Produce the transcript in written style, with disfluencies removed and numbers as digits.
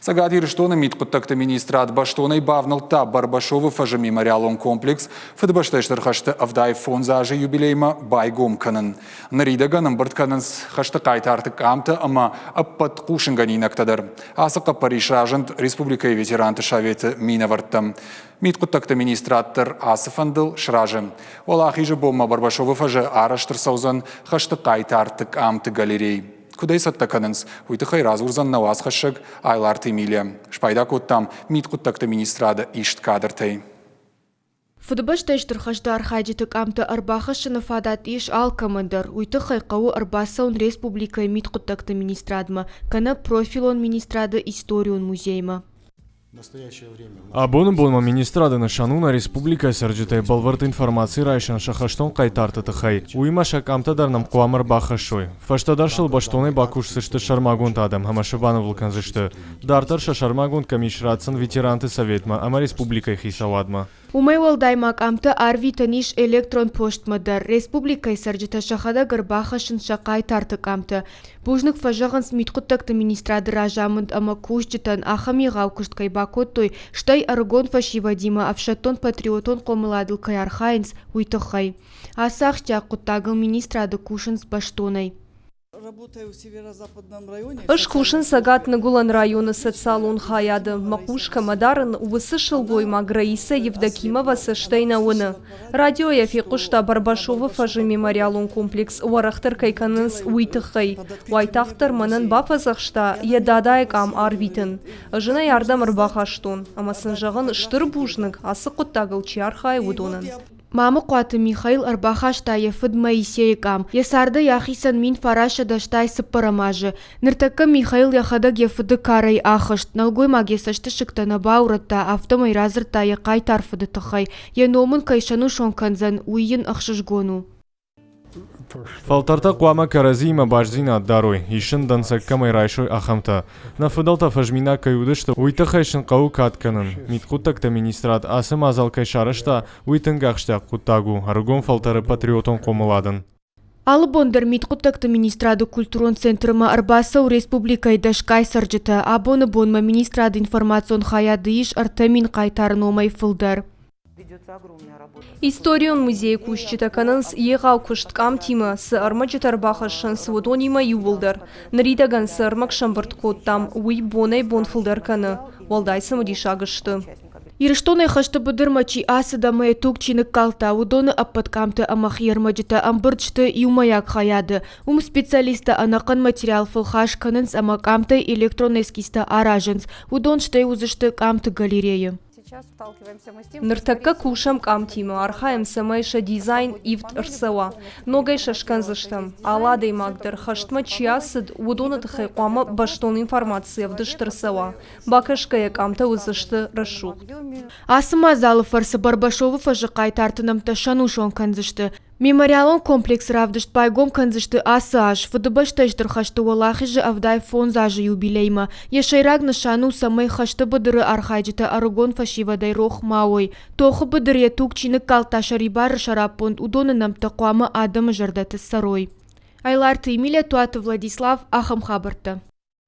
Цӕгат Ирыстоны мидхъуыддӕгты министрад бӕстонӕй бавнӕлдта Барбашовы фӕзы мемориалон комплекс Фыдыбӕстӕйы Стыр хӕсты 75 азы юбилеймӕ байгом кӕнын. Ныридӕгӕн ӕмбырд кӕнынц хӕсты хъайтарты къамтӕ ӕмӕ ӕппӕт хъусынгӕнинӕгтӕ дӕр. Ацы хъӕппӕрис разынд республикӕйы ветеранты советы минӕвӕрттӕм. Мидхъуыддӕгты министрад дӕр ацы фӕндыл сразы. Уӕлахизы бонмӕ Барбашовы фӕзы арӕзт ӕрцӕудзӕн хӕсты хъайтарты къамты галерей. Куыд ӕй цӕттӕ кӕнынц, уый тыххӕй радзурдзӕн нӕ уацхӕссӕг Айларты Эмилия. Спайда кодтам мидхъуыддӕгты министрады ист кадртӕй. Фыдыбӕстӕйы Стыр хӕсты архайджыты къамтӕ ӕрбахӕссыны фадат ис алкӕмӕн дӕр. Уый тыххӕй хъӕуы ӕрбацӕуын республикӕйы мидхъуыддӕгты министрадмӕ кӕнӕ профилон министрады историон музеймӕ. Абоны бонмӕ министрады нысан у нӕ республикӕйы цӕрджытӕй бӕлвырд информаци райсын сӕ хӕстон хъайтарты тыххӕй. Уыимӕ сӕ къамтӕ дӕр нӕм хъуамӕ ӕрбахӕссой. Фӕстӕдӕр сыл бӕстонӕй бакусдзысты сӕрмагонд адӕм ӕмӕ сӕ банывыл кӕндзысты. Дарддӕр сӕ сӕрмагонд къамис ратдзӕн ветеранты советмӕ ӕмӕ республикӕйы хицауадмӕ. Уымӕй уӕлдай ма къамтӕ арвитӕн ис электрон постмӕ дӕр. Республикӕйы цӕрджытӕ сӕхӕдӕг ӕрбахӕссынц сӕ хъайтарты къамтӕ. Бузныг фӕзӕгъынц мидхъуыддӕгты министрады разамынд ӕмӕ кусджытӕн, ахӕм егъау куыст кӕй бакодтой, стӕй ӕрыгон фӕсивӕдимӕ ӕфсӕддон-патриотон хъомыладыл кӕй архайынц, уый тыххӕй. Ацы ахсджиаг хъуыддагыл министрады кусынц бӕстонӕй. Ӕз кусын Цӕгат-Ныгуылӕн районы социалон хайады. Мӕ хъус кӕмӕ дарын, уыцы сылгоймаг Раиса Евдокимова цӕстӕй нӕ уыны. Радиойӕ фехъуыста Барбашовы фӕзы мемориалон комплекс уӕрӕхдӕр кӕй кӕнынц, уый тыххӕй. Уайтагъддӕр мӕнӕн бафӕдзӕхста йӕ дадайы къам арвитын. Ӕз ын ӕй ардӕм ӕрбахастон ӕмӕ сын зӕгъын стыр бузныг, ацы хъуыддагыл чи архайы, уыдонӕн. Мамыхъуаты Михаил ӕрбахаста йӕ фыд Моисейы къам. Йӕ цардӕй ахицӕн 1900 цыппӕрӕм азы. Ныртӕккӕ Михаил йӕхӕдӕг йӕ фыды карӕй ахызт. Нӕлгоймаг йӕ цӕстысыгтӕ нӕ баурӕдта, афтӕмӕй радзырдта йӕ хъайтар фыды тыххӕй. Йӕ ном ын кӕй сӕнусон кӕндзӕн, уый йын ӕхсызгон у. Фӕлтӕртӕ хъуамӕ кӕрӕдзиимӕ бастдзинад дарой, исын дӕнцӕг кӕмӕй райсой, ахӕмтӕ. Нӕ фыдӕлтӕ фӕзминаг кӕй уыдысты, уый тыххӕй сын хъӕуы кад кӕнын. Мидхъуыддӕгты министрад ацы мадзал кӕй сарӕзта, уый тынг ахсджиаг хъуыддаг у ӕрыгон фӕлтӕры патриотон хъомыладӕн. Алы бон дӕр мидхъуыддӕгты министрады культурон центрмӕ ӕрбацӕуы республикӕйы дӕсгай цӕрджытӕ. Абоны бонмӕ министрады информацион хайады ис 3000 хъайтары номӕй фылдӕр. Историон музейы кусджытӕ кӕнынц егъау куыст къамтимӕ, цы ӕрмӕджытӕ ӕрбахӕссынц, уыдонимӕ иууылдӕр. Ныридӕгӕн цы ӕрмӕг сӕмбырд кодтам, уый бонӕй-бон фылдӕр кӕны. Уӕлдай цымыдисаг сты. Ирыстонӕй хӕсты быдырмӕ чи ацыд ӕмӕ йӕ туг чи ныккалдта, уыдоны ӕппӕт къамтӕ ӕмӕ хиӕрмӕджытӕ ӕмбырд сты иумӕйаг хайады. Уым специалисттӕ ӕнӕхъӕн материал фӕлхас кӕнынц ӕмӕ къамтӕй электрон эскизтӕ аразынц. Уыдон стӕй уыдзысты къамты галерейы. Ныртӕккӕ кусӕм къамтимӕ, архайӕм, цӕмӕй сӕ дизайн ивд ӕрцӕуа. Ногӕй сӕ скӕндзыстӕм. Алы адӕймаг дӕр, хӕстмӕ чи ацыд, уыдоны тыххӕй хъуамӕ бӕстон информаци ӕвдыст ӕрцӕуа. Бакӕсгӕйӕ къамтӕ уыдзысты рӕсугъд. Ацы мадзалы фӕрцы Барбашовы фӕзы хъайтарты нӕмттӕ сӕнусон кӕндзысты. Мемориалон комплексы равдыст байгом кӕндзысты ацы аз, Фыдыбӕстӕйы Стыр хӕсты Уӕлахизы 75 азы юбилеймӕ. Йӕ сӕйраг нысан у, цӕмӕй хӕсты быдыры архайджытӕ ӕрыгон фӕсивӕдӕй рох ма уой. Тохы быдыр йӕ туг чи ныккалдта сӕрибары сӕраппонд, уыдоны нӕмттӕ хъуамӕ адӕмы зӕрдӕты цӕрой. Айларты Емеля, Туаты Владислав, ахӕм хабӕрттӕ.